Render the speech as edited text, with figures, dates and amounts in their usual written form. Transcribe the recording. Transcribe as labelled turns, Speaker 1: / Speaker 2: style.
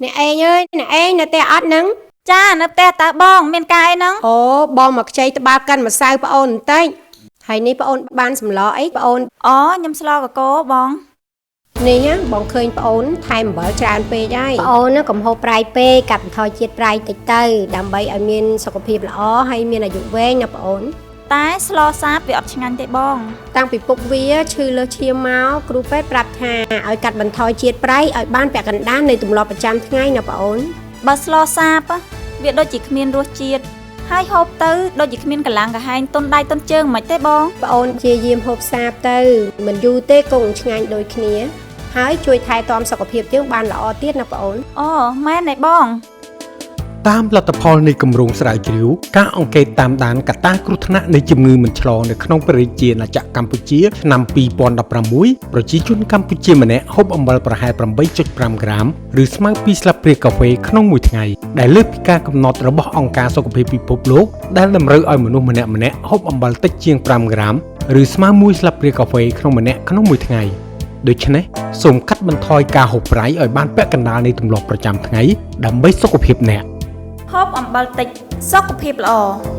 Speaker 1: អ្នកឯងអើយអ្នកឯងនៅផ្ទះអត់ហ្នឹង?
Speaker 2: ចានៅផ្ទះតើបង មានការអីហ្នឹង?
Speaker 1: អូបងមកខ្ចីត្បាល់កិនម្សៅប្អូនបន្តិចហើយនេះប្អូនបានសម្លអីប្អូន?
Speaker 2: អូខ្ញុំស្លកកោបង
Speaker 1: នេះណាបងឃើញប្អូនថែមអំបិលច្រើនពេកហើយប្អូនណាកុំហូបប្រៃពេកកាត់បន្ថយជាតិប្រៃតិចទៅដើម្បីឲ្យមានសុខភាពល្អហើយមានអាយុវែងណាប្អូន
Speaker 2: តែស្លសាបវាអត់ឆ្ងាញ់ទេបង
Speaker 1: តាំងពីពុកវាឈឺលើសឈាមមកគ្រូពេទ្យប្រាប់ថាឲ្យកាត់បន្ថយជាតិប្រៃឲ្យបានពាក់កណ្ដាលនៃទម្លាប់ប្រចាំថ្ងៃណាប្អូន
Speaker 2: បើស្លសាបវាដូចជាគ្មានរសជាតិហើយហូបទៅដូចជាគ្មានកម្លាំងកាហែងទុនដៃទុនជើងមិនទេបង
Speaker 1: ប្អូនជាយាមហូបសាបទៅមិនយូរទេគង់ឆ្ងាញ់ដូចគ្នាហើយជួយថែទាំសុខភាពយើងបានល្អទៀតណាប្អូន
Speaker 2: អូមែនទេបង
Speaker 3: តាមលទ្ធផលនៃគម្រោងស្រាវជ្រាវការអង្កេតតាមដានកត្តាគ្រោះថ្នាក់នៃជំងឺមិនឆ្លងនៅក្នុងប្រជាណាចក្រកម្ពុជាឆ្នាំ2016ប្រជាជនកម្ពុជាម្នាក់ហូបអំបិលប្រហែល8.5ក្រាមឬស្មើ2ស្លាបព្រាកាហ្វេក្នុងមួយថ្ងៃដែលលើសពីការកំណត់របស់អង្គការសុខភាពពិភពលោកដែលតម្រូវឲ្យមនុស្សម្នាក់ៗហូបអំបិលតិចជាង5ក្រាមឬស្មើ1ស្លាបព្រាកាហ្វេក្នុងម្នាក់ក្នុងមួយថ្ងៃដូច្នេះសូមកាត់បន្ថយការហូបប្រៃឲ្យបានពាក់កណ្ដាលនៃទម្លាប់ប្រចាំថ្ងៃដើម្បីសុខភាពអ្នក
Speaker 2: ហូបអំបិលតិចសុខភាពល្អ។